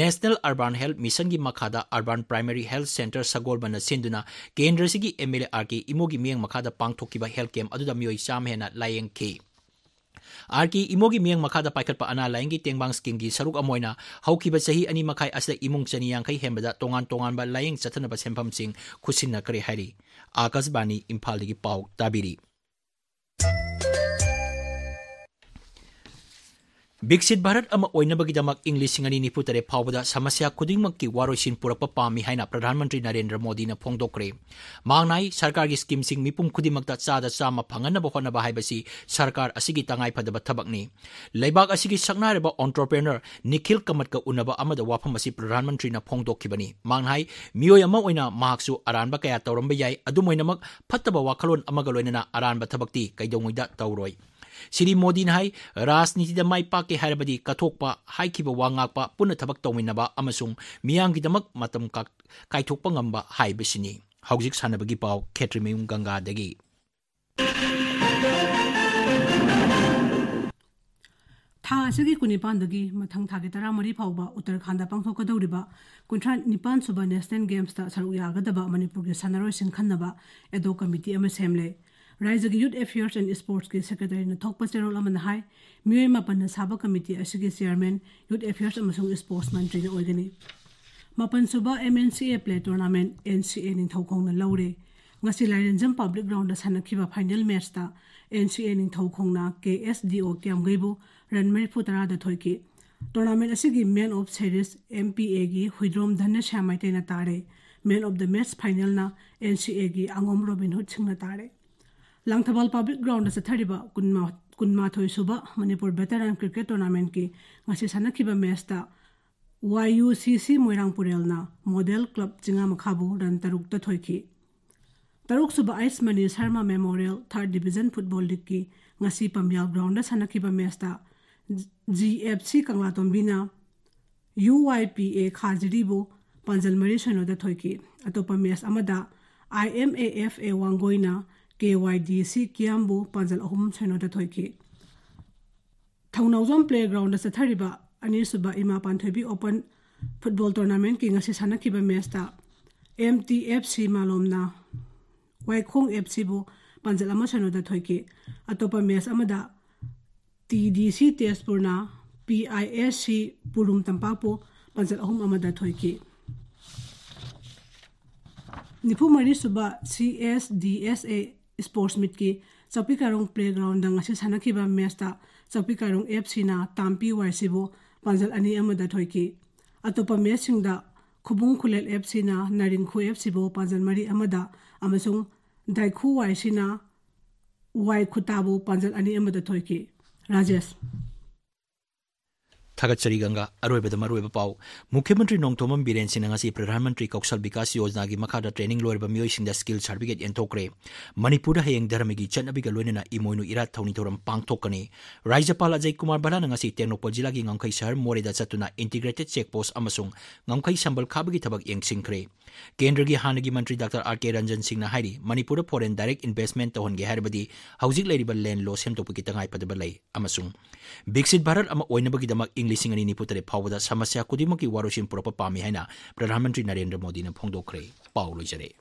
National Urban Health Missionꯒꯤ ꯃꯈꯥꯗ Urban Primary Health Centre ꯁꯒꯣꯜꯕꯟꯅ ꯁꯤꯟꯗꯨꯅ ꯀꯦꯟꯗ꯭ꯔꯁꯤꯒꯤ MLA R K ꯏꯃꯣꯒꯤ ꯃꯤꯠꯌꯦꯡ ꯃꯈꯥꯗ ꯄꯥꯡꯊꯣꯛꯈꯤꯕ health camp ꯑꯗꯨꯗ ꯃꯤꯑꯣꯏ ꯆꯥꯝꯃ ꯍꯦꯟꯅ ꯂꯥꯏꯌꯦꯡꯈꯤ꯫ ꯑꯥꯔ ꯀꯦ ꯏꯃꯣꯒꯤ ꯃꯤꯠꯌꯦꯡ ꯃꯈꯥꯗ ꯄꯥꯏꯈꯠꯄ ꯑꯅꯥ ꯂꯥꯌꯦꯡꯒꯤ ꯇꯦꯡꯕꯥꯡ ꯁ꯭ꯀꯤꯝꯒꯤ ꯁꯔꯨꯛ ꯑꯃ ꯑꯣꯏꯅ ꯍꯧꯈꯤꯕ ꯆꯍꯤ ꯑꯅꯤ ꯃꯈꯥꯏ ꯑꯁꯤꯗ ꯏꯃꯨꯡ ꯆꯅꯤ ꯌꯥꯡꯈꯩ ꯍꯦꯟꯕꯗ ꯇꯣꯉꯥꯟ ꯇꯣꯉꯥꯟꯕ ꯂꯥꯌꯦꯡ ꯆꯠꯊꯅꯕ ꯁꯦꯟꯐꯝꯁꯤꯡ ꯈꯨꯠꯁꯤꯟꯅꯈ꯭ꯔꯦ ꯍꯥꯏꯔꯤ꯫ ꯑꯥꯀꯥꯁꯕꯥꯅꯤ ꯏꯝꯐꯥꯜꯗꯒꯤ ꯄꯥꯎ ꯇꯥꯕꯤꯔꯤ꯫ ꯕꯤꯛꯁꯤꯠ ꯚꯥꯔꯠ ꯑꯃ ꯑꯣꯏꯅꯕꯒꯤꯗꯃꯛ ꯏꯪ ꯂꯤꯁꯤꯡ ꯑꯅꯤ ꯅꯤꯐꯨ ꯇꯔꯦꯠ ꯐꯥꯎꯕꯗ ꯁꯃꯁ꯭ꯌꯥ ꯈꯨꯗꯤꯡꯃꯛꯀꯤ ꯋꯥꯔꯣꯏꯁꯤꯟ ꯄꯨꯔꯛꯄ ꯄꯥꯝꯃꯤ ꯍꯥꯏꯅ ꯄ꯭ꯔꯙꯥꯟ ꯃꯟꯇ꯭ꯔꯤ ꯅꯔꯦꯟꯗ꯭ꯔ ꯃꯣꯗꯤꯅ ꯐꯣꯡꯗꯣꯛꯈ꯭ꯔꯦ꯫ ꯃꯍꯥꯛꯅ ꯍꯥꯏ, ꯁꯔꯀꯥꯔꯒꯤ ꯁ꯭ꯀꯤꯝꯁꯤꯡ ꯃꯤꯄꯨꯝ ꯈꯨꯗꯤꯡꯃꯛꯇ ꯆꯥꯗ ꯆꯥꯝꯃ ꯐꯪꯍꯟꯅꯕ ꯍꯣꯠꯅꯕ ꯍꯥꯏꯕꯁꯤ ꯁꯔꯀꯥꯔ ꯑꯁꯤꯒꯤ ꯇꯉꯥꯏ ꯐꯗꯕ ꯊꯕꯛꯅꯤ꯫ ꯂꯩꯕꯥꯛ ꯑꯁꯤꯒꯤ ꯁꯛꯅꯥꯏꯔꯕ entrepreneur ꯅꯤꯈꯤꯜ ꯀꯃꯠꯀ ꯎꯅꯕ ꯑꯃꯗ ꯋꯥꯐꯝ ꯑꯁꯤ ꯄ꯭ꯔꯙꯥꯟ ꯃꯟꯇ꯭ꯔꯤꯅ ꯐꯣꯡꯗꯣꯛꯈꯤꯕꯅꯤ꯫ ꯃꯍꯥꯛꯅ ꯍꯥꯏ, ꯃꯤꯑꯣꯏ ꯑꯃ ꯑꯣꯏꯅ ꯃꯍꯥꯛꯁꯨ ꯑꯔꯥꯟꯕ ꯀꯌꯥ ꯇꯧꯔꯝꯕ ꯌꯥꯏ, ꯑꯗꯨꯝ ꯑꯣꯏꯅꯃꯛ ꯐꯠꯇꯕ ꯋꯥꯈꯜꯂꯣꯟ ꯑꯃꯒ ꯂꯣꯏꯅꯅ ꯑꯔꯥꯟꯕ ꯊꯕꯛꯇꯤ ꯀꯩꯗꯧꯉꯩꯗ ꯇꯧꯔꯣꯏ꯫ ꯁ꯭ꯔꯤ ꯃꯣꯗꯤꯅ ꯍꯥꯏ, ꯔꯥꯖꯅꯤꯇꯤꯗ ꯃꯥꯏ ꯄꯥꯛꯀꯦ ꯍꯥꯏꯔꯕꯗꯤ ꯀꯠꯊꯣꯛꯄ, ꯍꯥꯏꯈꯤꯕ ꯋꯥ ꯉꯥꯛꯄ, ꯄꯨꯟꯅ ꯊꯕꯛ ꯇꯧꯃꯤꯟꯅꯕ ꯑꯃꯁꯨꯡ ꯃꯤꯌꯥꯝꯒꯤꯗꯃꯛ ꯃꯇꯝ ꯀꯥ-, ꯀꯥꯏꯊꯣꯛꯄ ꯉꯝꯕ ꯍꯥꯏꯕꯁꯤꯅꯤ꯫ ꯍꯧꯖꯤꯛ ꯁꯥꯟꯅꯕꯒꯤ ꯄꯥꯎ, ꯈꯦꯇ꯭ꯔꯤꯃꯌꯨꯝ ꯒꯪꯒꯥꯗꯒꯤ꯫ ꯊꯥ ꯑꯁꯤꯒꯤ ꯀꯨꯟꯅꯤꯄꯥꯟꯗꯒꯤ ꯃꯊꯪ ꯊꯥꯒꯤ ꯇꯔꯥꯃꯔꯤ ꯐꯥꯎꯕ ꯎꯠꯇꯔꯈꯥꯟꯗ ꯄꯥꯡꯊꯣꯛꯀꯗꯧꯔꯤꯕ ꯀꯨꯟꯊ꯭ꯔꯥ ꯅꯤꯄꯥꯟ ꯁꯨꯕ National Gamesꯇ ꯁꯔꯨꯛ ꯌꯥꯒꯗꯕ ꯃꯅꯤꯄꯨꯔꯒꯤ ꯁꯥꯟꯅꯔꯣꯏꯁꯤꯡ ꯈꯟꯅꯕ ad hoc committee ꯑꯃ ꯁꯦꯝꯂꯦ꯫ ꯔꯥꯏꯖꯒꯤ Youth Affairs and Sportsꯀꯤ Secretaryꯅ ꯊꯣꯛꯄ ꯆꯦꯔꯣꯜ ꯑꯃꯅ ꯍꯥꯏ, ꯃꯤꯑꯣꯏ ꯃꯥꯄꯟꯅ ꯁꯥꯕ committee ꯑꯁꯤꯒꯤ chairman Youth Affairs ꯑꯃꯁꯨꯡ Sports ꯃꯟꯇ꯭ꯔꯤꯅ ꯑꯣꯏꯒꯅꯤ꯫ ꯃꯥꯄꯟ ꯁꯨꯕ MNCA Play Tournament NCA ꯅꯤꯡꯊꯧꯈꯣꯡꯅ ꯂꯧꯔꯦ꯫ ꯉꯁꯤ ꯂꯥꯏꯔꯦꯟꯖꯝ Public Groundꯗ ꯁꯥꯟꯅꯈꯤꯕ final matchꯇ NCA ꯅꯤꯡꯊꯧꯈꯣꯡꯅ KSDO ꯀ꯭ꯌꯥꯝꯒꯩꯕꯨ run ꯃꯔꯤꯐꯨ ꯇꯔꯥꯗ ꯊꯣꯏꯈꯤ꯫ Tournament ꯑꯁꯤꯒꯤ Man of Series MPAꯒꯤ ꯍꯨꯏꯗ꯭ꯔꯣꯝ ꯙꯅꯁ꯭ꯌꯥꯝ ꯃꯩꯇꯩꯅ ꯇꯥꯔꯦ꯫ Man of the Match finalꯅ NCAꯒꯤ ꯑꯉꯣꯝ ꯔꯣꯕꯤꯟ ꯍꯨꯠ ꯁꯤꯡꯅ ꯇꯥꯔꯦ꯫ ꯂꯥꯡꯊꯕꯥꯜ Public Groundꯗ ꯆꯠꯊꯔꯤꯕ ꯀꯨꯟꯃꯥ-, ꯀꯨꯟꯃꯥꯊꯣꯏ ꯁꯨꯕ ꯃꯅꯤꯄꯨꯔ Veteran Cricket Tournamentꯀꯤ ꯉꯁꯤ ꯁꯥꯟꯅꯈꯤꯕ matchꯇ YUCC ꯃꯣꯏꯔꯥꯡ ꯄꯨꯔꯦꯜꯅ Model Club ꯆꯤꯉꯥꯃꯈꯥꯕꯨ run ꯇꯔꯨꯛꯇ ꯊꯣꯏꯈꯤ꯫ ꯇꯔꯨꯛ ꯁꯨꯕ ꯑꯥꯏꯁꯃꯅꯤ Sharma Memorial Third Division Football Leagueꯀꯤ ꯉꯁꯤ ꯄꯝꯕꯤꯌꯥꯜ Groundꯗ ꯁꯥꯟꯅꯈꯤꯕ matchꯇ GFC ꯀꯪꯂꯥꯇꯣꯝꯕꯤꯅ UYPA ꯈꯥꯖꯤꯔꯤꯕꯨ ꯄꯥꯟꯖꯜ ꯃꯔꯤ ꯁꯣꯏꯅꯣꯗ ꯊꯣꯏꯈꯤ꯫ ꯑꯇꯣꯞꯄ match ꯑꯃꯗ IMAFA ꯋꯥꯡꯒꯣꯏꯅ KYDC ꯀꯤꯌꯥꯝꯕꯨ ꯄꯥꯟꯖꯜ ꯑꯍꯨꯝ ꯁꯣꯏꯅꯣꯗ ꯊꯣꯏꯈꯤ꯫ ꯊꯧꯅꯥꯎꯖꯝ Playgroundꯗ ꯆꯠꯊꯔꯤꯕ ꯑꯅꯤꯁꯨꯕ ꯏꯃꯥ ꯄꯥꯟꯊꯣꯏꯕꯤ Open Football Tournamentꯀꯤ ꯉꯁꯤ ꯁꯥꯟꯅꯈꯤꯕ matchꯇ MTFC ꯃꯥꯂꯣꯝꯅ ꯋꯥꯏꯈꯣꯡ FCꯕꯨ ꯄꯥꯟꯖꯜ ꯑꯃ ꯁꯣꯏꯅꯣꯗ ꯊꯣꯏꯈꯤ꯫ ꯑꯇꯣꯞꯄ match ꯑꯃꯗ ꯇꯤ ꯗꯤ ꯁꯤ ꯇꯦꯖꯄꯨꯔꯅ ꯄꯤ ꯑꯥꯏ ꯑꯦꯁ ꯁꯤ ꯄꯨꯔꯨꯝ ꯇꯝꯄꯥꯛꯄꯨ ꯄꯥꯟꯖꯜ ꯑꯍꯨꯝ ꯑꯃꯗ ꯊꯣꯏꯈꯤ꯫ ꯅꯤꯐꯨ ꯃꯔꯤ ꯁꯨꯕ ꯁꯤ ꯑꯦꯁ ꯗꯤ ꯑꯦꯁ ꯑꯦ ꯁ꯭ꯄꯣꯔꯠꯁ ꯃꯤꯠꯀꯤ ꯆꯧꯄꯤꯀꯥꯔꯣꯡ ꯄ꯭ꯂꯦꯒ꯭ꯔꯥꯎꯟꯗ ꯉꯁꯤ ꯁꯥꯟꯅꯈꯤꯕ ꯃꯦꯆꯇ ꯆꯧꯄꯤꯀꯥꯔꯣꯡ ꯑꯦꯐ ꯁꯤꯅ ꯇꯥꯝꯄꯤ ꯋꯥꯏ ꯁꯤꯕꯨ ꯄꯥꯟꯖꯜ ꯑꯅꯤ ꯑꯃꯗ ꯊꯣꯏꯈꯤ꯫ ꯑꯇꯣꯞꯄ ꯃꯦꯆꯁꯤꯡꯗ ꯈꯨꯕꯨꯡ ꯈꯨꯂꯦꯜ ꯑꯦꯐ ꯁꯤꯅ ꯅꯥꯔꯤꯡꯈꯨ ꯑꯦꯐ ꯁꯤꯕꯨ ꯄꯥꯟꯖꯜ ꯃꯔꯤ ꯑꯃꯗ ꯑꯃꯁꯨꯡ ꯗꯥꯏꯈꯨ ꯋꯥꯏ ꯁꯤꯅ ꯋꯥꯏ ꯈꯨꯇꯥꯕꯨ ꯄꯥꯟꯖꯜ ꯑꯅꯤ ꯑꯃꯗ ꯊꯣꯏꯈꯤ꯫ ꯔꯥꯖꯦꯁ꯫ ꯊꯥꯒꯠꯆꯔꯤ ꯒꯪꯒꯥ꯫ ꯑꯔꯣꯏꯕꯗ ꯃꯔꯨꯑꯣꯏꯕ ꯄꯥꯎ꯫ ꯃꯨꯈ꯭ꯌ ꯃꯟꯇ꯭ꯔꯤ ꯅꯣꯡꯊꯣꯝꯕꯝ ꯕꯤꯔꯦꯟ ꯁꯤꯡꯅ ꯉꯁꯤ ꯄ꯭ꯔꯙꯥꯟ ꯃꯟꯇ꯭ꯔꯤ ꯀꯧꯁꯜ ꯕꯤꯀꯥꯁ ꯌꯣꯖꯅꯥꯒꯤ ꯃꯈꯥꯗ ꯇ꯭ꯔꯦꯅꯤꯡ ꯂꯣꯏꯔꯕ ꯃꯤꯑꯣꯏꯁꯤꯡꯗ ꯁ꯭ꯀꯤꯜ ꯁꯥꯔꯇꯤꯐꯤꯀꯦꯠ ꯌꯦꯟꯊꯣꯛꯈ꯭ꯔꯦ꯫ ꯃꯅꯤꯄꯨꯔꯗ ꯍꯌꯦꯡ ꯙꯔꯃꯒꯤ ꯆꯠꯅꯕꯤꯒ ꯂꯣꯏꯅꯅ ꯏꯃꯣꯏꯅꯨ ꯏꯔꯥꯠ ꯊꯧꯅꯤ ꯊꯧꯔꯝ ꯄꯥꯡꯊꯣꯛꯀꯅꯤ꯫ ꯔꯥꯖ꯭ꯌꯄꯥꯜ ꯑꯖꯌ ꯀꯨꯃꯥꯔ ꯚꯜꯂꯥꯅ ꯉꯁꯤ ꯇꯦꯡꯅꯧꯄꯜ ꯖꯤꯂꯥꯒꯤ ꯉꯝꯈꯩ ꯁꯍꯔ ꯃꯣꯔꯦꯗ ꯆꯠꯇꯨꯅ ꯏꯟꯇꯤꯒ꯭ꯔꯦꯇꯦꯗ ꯆꯦꯛ ꯄꯣꯁ꯭ꯠ ꯑꯃꯁꯨꯡ ꯉꯝꯈꯩ ꯁꯝꯕꯜ ꯈꯥꯕꯒꯤ ꯊꯕꯛ ꯌꯦꯡꯁꯤꯟꯈ꯭ꯔꯦ꯫ ꯀꯦꯟꯗ꯭ꯔꯒꯤ ꯍꯥꯟꯅꯒꯤ ꯃꯟꯇ꯭ꯔꯤ ꯗꯥꯛꯇꯔ ꯑꯥꯔ ꯀꯦ ꯔꯟꯖꯟ ꯁꯤꯡꯅ ꯍꯥꯏꯔꯤ, ꯃꯅꯤꯄꯨꯔꯗ ꯐꯣꯔꯦꯟ ꯗꯥꯏꯔꯦꯛ ꯏꯟꯚꯦꯁ꯭ꯠꯃꯦꯟꯠ ꯇꯧꯍꯟꯒꯦ ꯍꯥꯏꯔꯕꯗꯤ ꯍꯧꯖꯤꯛ ꯂꯩꯔꯤꯕ ꯂꯦꯟꯗ ꯂꯣ ꯁꯦꯝꯗꯣꯛꯄꯒꯤ ꯇꯉꯥꯏꯐꯗꯕ ꯂꯩ ꯑꯃꯁꯨꯡ ꯕꯤꯛꯁꯤꯠ ꯚꯥꯔꯠ ꯑꯃ ꯑꯣꯏꯅꯕꯒꯤꯗꯃꯛ ꯏꯪ ꯂꯤꯁꯤꯡ ꯑꯅꯤ ꯅꯤꯐꯨ ꯇꯔꯦꯠ ꯐꯥꯎꯕꯗ ꯁꯃꯁ꯭ꯌꯥ ꯈꯨꯗꯤꯡꯃꯛꯀꯤ ꯋꯥꯔꯣꯏꯁꯤꯟ ꯄꯨꯔꯛꯄ ꯄꯥꯝꯃꯤ ꯍꯥꯏꯅ ꯄ꯭ꯔꯙꯥꯟ ꯃꯟꯇ꯭ꯔꯤ ꯅꯔꯦꯟꯗ꯭ꯔ ꯃꯣꯗꯤꯅ ꯐꯣꯡꯗꯣꯛꯈ꯭ꯔꯦ꯫ ꯄꯥꯎ ꯂꯣꯏꯖꯔꯦ꯫